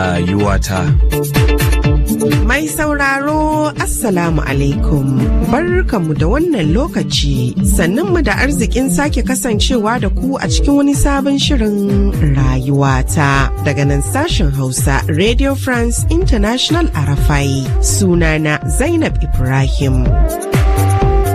Rayuwata. Mai sauraro, Assalamu alaikum. Barkanmu da wannan lokaci, sannunmu da arzikin sake kasancewa da ku a cikin wani sabon shirin Rayuwata daga nan sashen Hausa, Radio France International, Arafai. Sunana Zainab Ibrahim.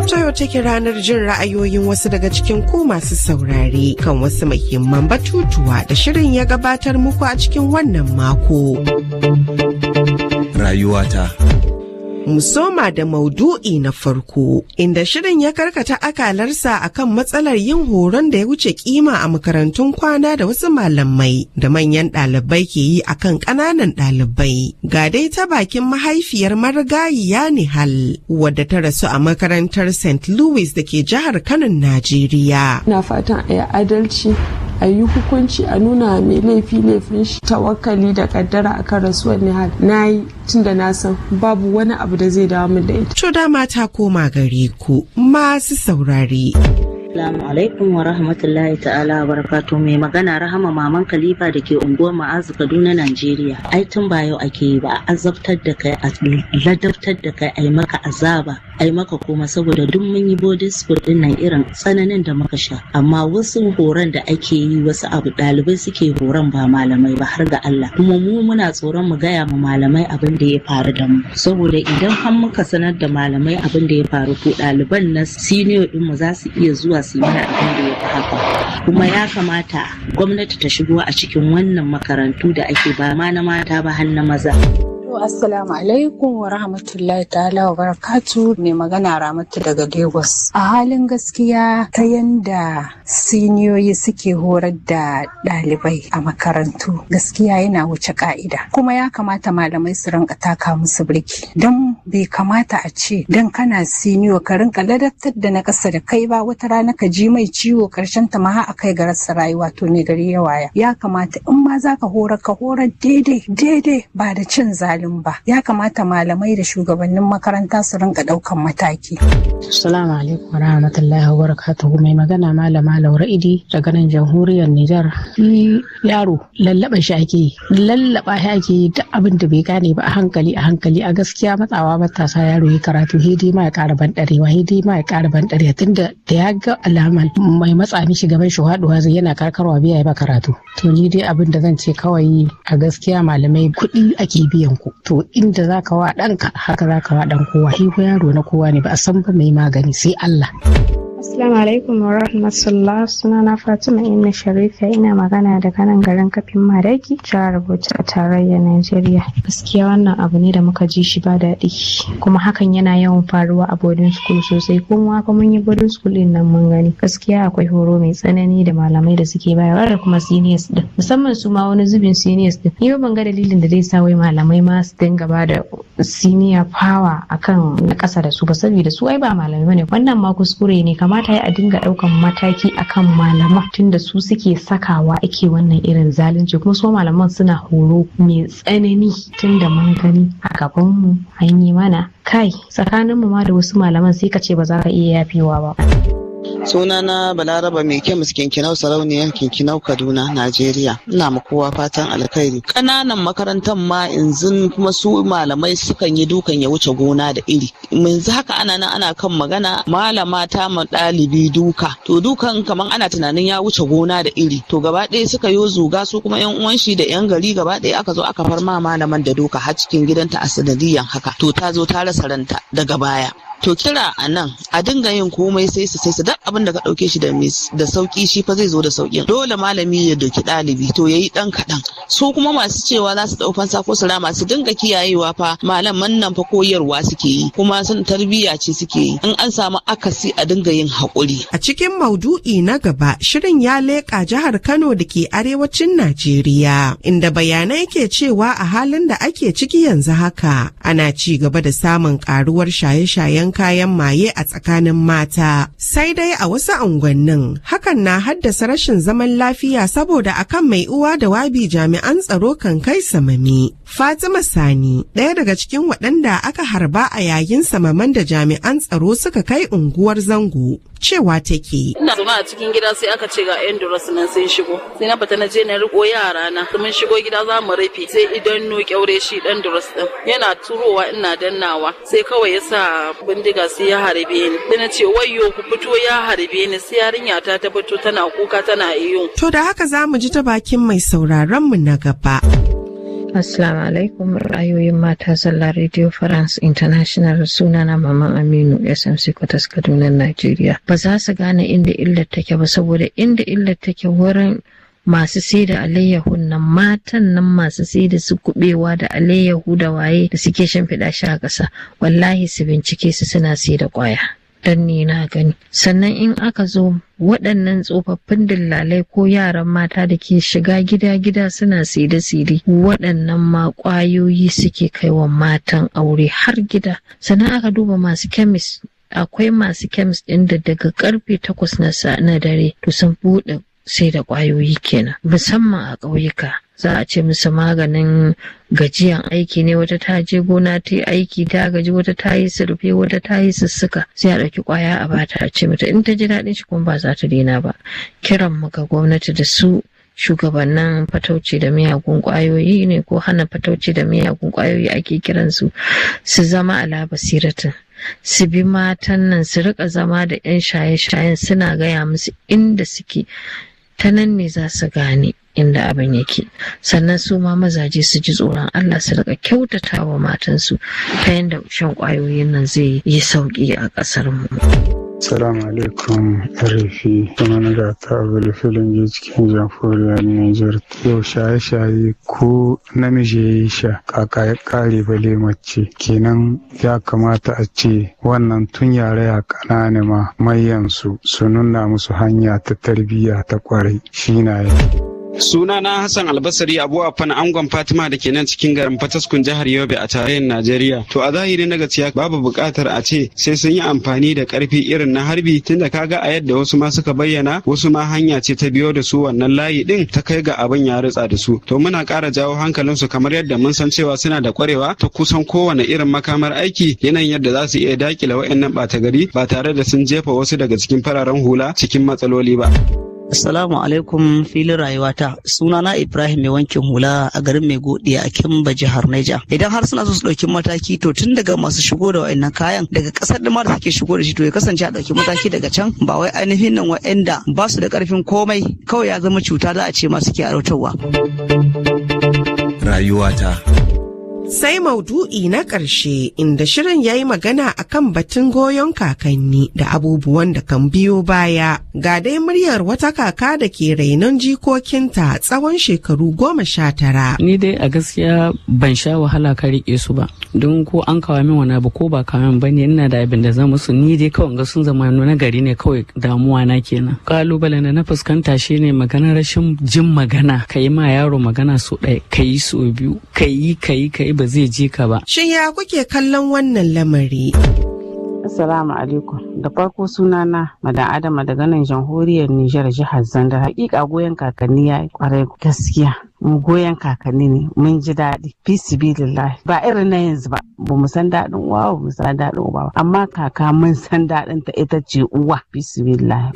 Ta yau take ranar jin ra'ayoyin wasu daga cikin ku masu saurare kan wasu muhimman batutuwa da shirin ya gabatar muku a cikin wannan mako. Rayuwata. Mu soma da maudu'i na farko, inda shirin ya karkata akalarsa akan matsalar yin horon da ya wuce kima a makarantun kwana da wasu malamai da manyan ɗalibai ke yi akan ƙananan ɗalibai. Ga dai ta bakin mahaifiyar marigayiya Nihal, wadda ta rasu a makarantar St. Louis da ke jihar Kano, Najeriya. Ina fatan a yi adalci, a yi hukunci, a nuna mai laifi laifin shi. Tawakkali da kaddara akan rasuwar Nihal na yi, tunda na san babu wani abu da zai dawo min da ita. To, dama ta koma gare ku masu saurare. Assalamu alaikum wa rahmatullahi ta'ala wa barakatuh. Mai magana, Rahama Maman Khalifa da ke unguwar Ma'azu, Kaduna, Najeriya. Ai tun ba yau ake yi ba, a azabtar da kai, a ladabtar da kai, ai maka azaba, ai maka koma, saboda duk mun yi boarding school din nan, irin tsananin da muka sha. Amma wasu horon da ake yi, wasu abu ɗalibai suke horon, ba malamai ba, har ga Allah. Kuma mu muna tsoron mu gaya ma malamai abin da ya faru da mu. Saboda idan har muka sanar da malamai abin da ya faru, to ɗaliban na senior din mu za su iya zuwa su yi mana abin da ya fi haka. Kuma ya kamata gwamnati ta shigo a cikin wannan makarantu da ake, ba ma na mata ba, har na maza. Assalamu alaikum wa rahmatullahi ta'ala wa barakatu. Mai magana, Ramatu daga Lagos. A halin gaskiya, ta yanda siniyoyi suke horar da ɗalibai a makarantu, gaskiya yana wuce ka'ida. Kuma ya kamata malamai su rinka taka musu birki. Don bai kamata a ce don kana senior ka rinka ladabtar da na ƙasa da kai ba, wata rana ka ji mai ciwo, karshen ta ma a kai ga rasa rayuwa. To ne gari ya waya. Ya kamata in ma za ka horar, ka horar daidai daidai, ba da cin zalin ba. Ya kamata malamai da shugabannin makaranta su rinka daukan mataki. Assalamu alaikum wa rahmatullahi wa barakatuhu. Mai magana, Malama Laura Idi daga nan Jamhuriyar Nijar. Shi yaro lallaba shi ake yi, lallaba shi ake yi, duk abin da bai gane ba a hankali a hankali. A gaskiya matsawa matasa yaro ya karatu, hidi ma ya ƙara banɗarewa, hidi ma ya ƙara banɗarewa, tunda da ya ga alaman mai matsa mishi gaban shi haɗuwa zai yana karkarwa biya ya ba karatu. To, ni dai abin da zan ce kawai, a gaskiya malamai kuɗi ake biyan ku. To, inda za ka wa ɗanka, haka za ka wa ɗan kowa. Shi yaro na kowa ne, ba a san ba mai magani sai Allah. Assalamu alaikum wa rahmatullah. Sunana Fatima Inna Sharifa, ina magana daga nan garin Kafin Madaki, jihar Bauchi a tarayyar Najeriya. Gaskiya wannan abu ne da muka ji shi ba daɗi, kuma hakan yana yawan faruwa a boarding school sosai. Kuma fa mun yi boarding school din nan, mun gani. Gaskiya akwai horo mai tsanani da malamai da suke bayarwa da kuma seniors din. Musamman su ma wani zubin seniors din. Ni ban ga dalilin da zai sa wai malamai ma su dinga ba da senior power akan na ƙasa da su ba, saboda su ai ba malamai bane. Wannan ma kuskure ne. Kamata ya a dinga daukan mataki akan malaman, tunda su suke sakawa ake wannan irin zalunci. Kuma su malaman suna horo mai tsanani, tunda mun gani a gaban mu an yi mana. Kai, tsakanin mu ma da wasu malaman sai ka ce ba za ka iya yafewa ba. Sunana Balaraba Mai Kemis Kinkinau, Sarauniyar Kinkinau, Kaduna, Najeriya. Ina ma kowa fatan alkhairi. Ƙananan makarantar ma yanzu kuma su malamai sukan yi dukan ya wuce gona da iri. Yanzu haka ana nan ana kan magana, malama ta ma ɗalibi duka. To, dukan kaman ana tunanin ya wuce gona da iri. To, gaba ɗaya suka yo zuga, su kuma yan uwan shi da yan gari, gaba ɗaya aka zo aka farma malaman da duka har cikin gidanta. A sanadiyan haka, to, ta zo ta rasa ranta daga baya. To, kira a nan, a dinga yin komai sai su duk abin da ka ɗauke shi da sauki, shi fa zai zo da sauki. Dole malami ya doki ɗalibi, to yayi ɗan kaɗan. Su kuma masu cewa za su ɗau fansa ko su rama, su dinga kiyayewa fa, malaman nan fa koyarwa suke yi, kuma sun tarbiyya ce suke yi. In an samu akasi, a dinga yin haƙuri. A cikin maudu'i na gaba, shirin ya leƙa jihar Kano da ke arewacin Najeriya, inda bayanai ke cewa a halin da ake ciki yanzu haka ana ci gaba da samun karuwar shaye-shayen shaye-shayen kayan maye a tsakanin mata. Sai dai a wasu unguwannin hakan na haddasa rashin zaman lafiya saboda akan mai uwa da wabi jami'an tsaro kan kai samami. Fatima Sani, ɗaya daga cikin waɗanda aka harba a yayin samaman da jami'an tsaro suka kai unguwar Zango, cewa take. Ina zaune a cikin gida sai aka ce ga 'yan duras nan sun shigo. Sai na fita na je na riko yara na. Mun shigo gida za mu rufe sai idan no kyaure shi dan duras din. Yana turowa ina dannawa sai kawai ya sa bindiga sai ya harbe ni. Sai na ce wayyo ku fito ya harbe ni sai yarinya ta ta fito tana kuka tana iyo. To da haka za mu ji ta bakin mai sauraron mu na gaba. Assalamu alaikum ra'ayoyin mata zalla Radio France International sunana Maman Aminu SMC Kwatas Kaduna Najeriya. Ba za su gane inda illar take ba saboda inda illar take wurin masu sai da alayyahun nan matan nan masu sai da su kubewa da alayyahu da waye da suke shimfiɗa shi a ƙasa wallahi su bincike su suna sai da ƙwaya. Dan ni na gani sannan in aka zo waɗannan tsofaffin dillalai ko yaran mata da ke shiga gida-gida suna side-side waɗannan ma ƙwayoyi suke kaiwa matan aure har gida sannan aka duba masu kemis akwai masu kemis ɗin da daga karfe 8 na dare to sun buɗe sai da ƙwayoyi kenan musamman a ƙauyuka za a ce musu maganin gajiyan aiki ne wata ta je gona ta yi aiki ta gaji wata ta yi surfe wata ta yi sussuka sai a ɗauki ƙwaya a bata a ce mata in ta ji daɗin shi kuma ba za ta daina ba kiran mu ga gwamnati da su shugabannin fatauci da miyagun ƙwayoyi ne ko hana fatauci da miyagun ƙwayoyi ake kiransu su zama ala basiratin su bi matan nan su rika zama da 'yan shaye-shayen suna gaya musu inda suke ta nan ne za su gane inda abin yake sannan su ma mazaje su ji tsoron Allah su rika kyautata wa matansu ta yadda shan kwayoyin nan zai yi sauki a ƙasar mu. Salamu alaikum RFI kuma na gata abu filin cikin jamhuriyar Niger. Yau shaye-shaye ko namiji ya yi sha kaka ya kare bale mace kenan ya kamata a ce wannan tun yare ya kanane ma mayansu su nuna musu hanya ta tarbiyya ta kwarai shi na yi. Sunana Hassan Albasari Abu Affan angon Fatima da ke nan cikin garin Fataskun jihar Yobe a tarayyar Najeriya. To a zahiri na gaskiya babu buƙatar a ce sai sun yi amfani da ƙarfi irin na harbi tunda kaga a yadda wasu ma suka bayyana wasu ma hanya ce ta biyo da su wannan layi din ta kai ga abin ya ritsa da su. To muna ƙara jawo hankalinsu kamar yadda mun san cewa suna da ƙwarewa ta kusan kowane irin makamar aiki yanayin yadda za su iya daƙile waɗannan ɓata gari ba tare da sun jefa wasu daga cikin fararen hula cikin matsaloli ba. Assalamu alaikum filin rayuwata sunana Ibrahim mai wankin hula a garin mai godiya a Kimba jihar Niger. Idan har suna so su ɗauki mataki to tun daga masu shigo da wa'annan kayan daga ƙasar da ma da suke shigo da shi to ya kasance a ɗauki mataki daga can ba wai ainihin nan wa'anda ba su da ƙarfin komai kawai ya zama cuta za a ce ma suke arautarwa. Rayuwata. Sai maudu'i na ƙarshe inda shirin ya yi magana a kan batun goyon kakanni da abubuwan da kan biyo baya. Ga dai muryar wata kaka da ke rainon jikokinta tsawon shekaru 19. Ni dai a gaskiya ban sha wahala ka riƙe su ba, don ko an kawo min wani abu ko ba kawo min bane ina da abin da zan musu ni dai kawai ga sun zama na gari ne kawai damuwa na kenan. Kalubalen da na fuskanta shine maganar rashin jin magana, ka yi ma yaro magana so ɗaya, ka yi so biyu, ka yi ka yi ka yi ba zai ji ka ba. Shin ya kuke kallon wannan lamari? Assalamu alaikum. Da farko sunana Madan Adama daga nan jamhuriyar Nijar jihar Zandar. Hakika goyon kakanni ya yi kwarai gaskiya. Mu goyon kakanni ne mun ji daɗi. Fisibilillahi. Ba irin na yanzu ba. Ba mu san daɗin uwa ba mu san daɗin uba ba. Amma kaka mun san daɗin ta ita ce uwa. Fisibilillahi.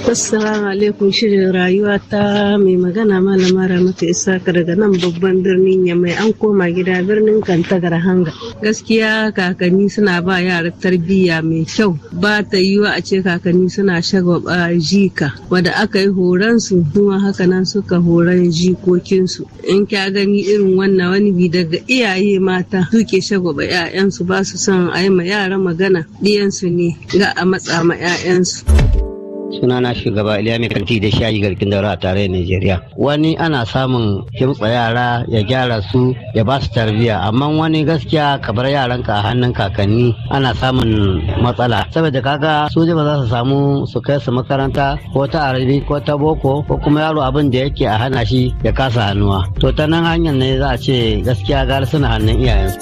Assalamu alaikum shirin rayuwa ta mai magana malama Ramatu Isaka daga nan babban birnin Yamai an koma gida birnin Kantagar Hanga. Gaskiya kakanni suna ba yara tarbiyya mai kyau ba ta yiwa a ce kakanni suna shagwaba jika wanda aka yi horon su kuma haka nan suka horon jikokinsu. In kya gani irin wannan wani bi daga iyaye mata suke shagwaba 'ya'yansu ba su son a yi ma yara magana ɗiyansu ne ga a matsa ma 'ya'yansu. Sunana shugaba Iliya mai kanti da shayi garkin daura a tarayyar Najeriya. Wani ana samun kimtsa yara ya gyara su ya ba su tarbiyya amma wani gaskiya ka bar yaranka a hannun kakanni ana samun matsala saboda kaga su ba za su samu su kai su makaranta ko ta arabi ko ta boko ko kuma yaro abin da yake a hana shi ya kasa hannuwa to ta nan hanyar ne za a ce gaskiya gara suna hannun iyayensu.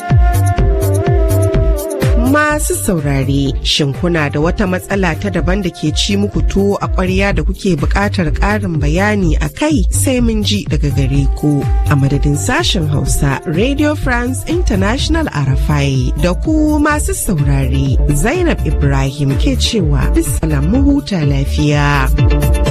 Masu saurare, shin kuna da wata matsala ta daban da ke ci muku tuwo a ƙwarya da kuke buƙatar ƙarin bayani a kai? Sai mun ji daga gare ku. A madadin sashen Hausa, Radio France International Arafai da ku masu saurare, Zainab Ibrahim ke cewa bisalam, mu huta lafiya.